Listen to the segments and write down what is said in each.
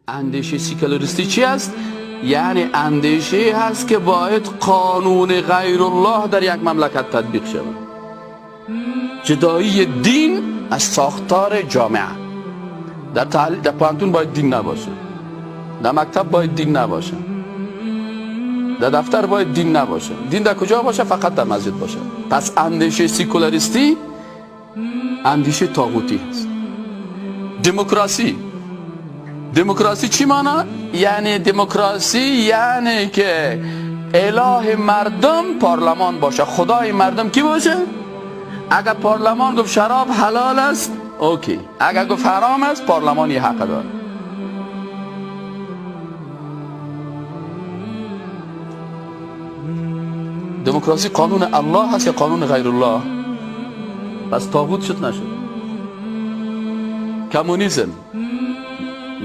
اندیشه سیکولاریستی چی است؟ یعنی اندیشه هست که باید قانون غیر الله در یک مملکت تطبیق شود. جدایی دین از ساختار جامعه. در پوهنتون باید دین نباشه، در مکتب باید دین نباشه، در دفتر باید دین نباشه. دین در کجا باشه؟ فقط در مسجد باشه. پس اندیشه سیکولاریستی اندیشه طاغوتی هست. دموکراسی، دموکراسی چی مانا؟ یعنی دموکراسی یعنی که اله مردم پارلمان باشه، خدای مردم کی باشه؟ اگر پارلمان گفت شراب حلال است، okay. اگر گفت حرام است، پارلمان یه حق داره. دموکراسی قانون الله هست یا قانون غیر الله؟ پس طاغوت شد نشد. کمونیسم،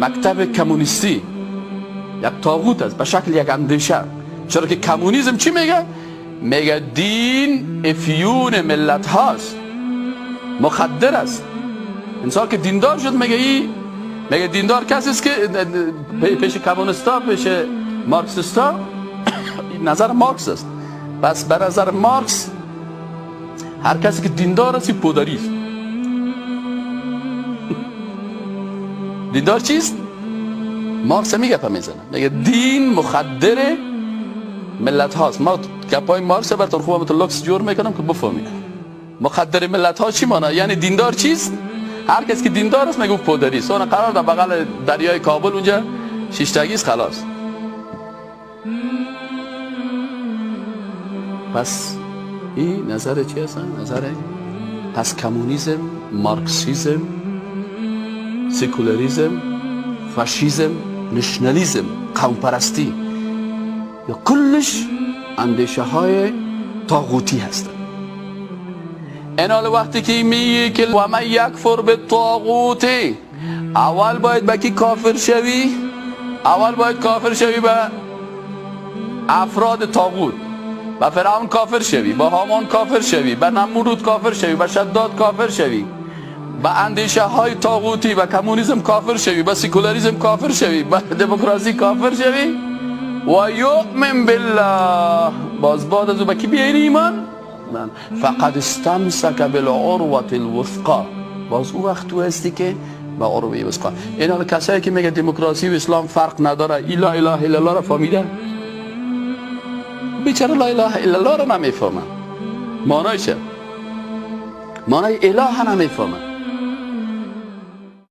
مکتب کمونیستی یک طاغوت است به شکل یک اندیشه. چرا که کمونیسم چی میگه؟ میگه دین افیون ملت هاست، مخدر است. انسان که دیندار شد میگه ای، میگه دیندار کسی است که پیش کمونیستا، پیش مارکسیستا نظر مارکس است. پس به نظر مارکس هر کسی که دیندار است پودری است. دیندار چیست؟ مارکس میگه پا میزنه، میگه دین مخدر ملت هاست. ما گپای مارکس براتون خوبم تو لوکس جور میکنم که بفهمید. مخدر ملت ها چی مانا؟ یعنی دیندار چیست؟ هر کسی که دیندار است میگه پودری است. اون قرار در بغل دریای کابل اونجا شیشتگی است، خلاص. پس این نظر چی هست؟ نظر پس کمونیسم، مارکسیسم، سکولاریسم، فاشیسم، نشنالیسم، قوم پرستی، یا کلش اندیشه های طاغوتی هستند. این حال وقتی که میگه که و من یکفر بالطاغوت، اول باید به کی کافر شوی؟ اول باید کافر شوی به افراد طاغوت، به فرعون کافر شوی، به هامان کافر شوی، به نمرود کافر شوی، به شداد کافر شوی، به اندیشه های طاغوتی، به کمونیسم کافر شوی، به سکولاریسم کافر شوی، به دموکراسی کافر شوی و یؤمن بالله. باز بعد از او به کی بیاری ایمان؟ من فقد استمسک بالعروة الوثقا. باز او وقت تو هستی که به عروه وثقا. این حال کسایی که میگه دموکراسی و اسلام فرق نداره، لا اله الا الله را فهمیده؟ بیچاره لا اله الا الله را نمیفهمه، معنایشه، معنای اله نمیفهمه.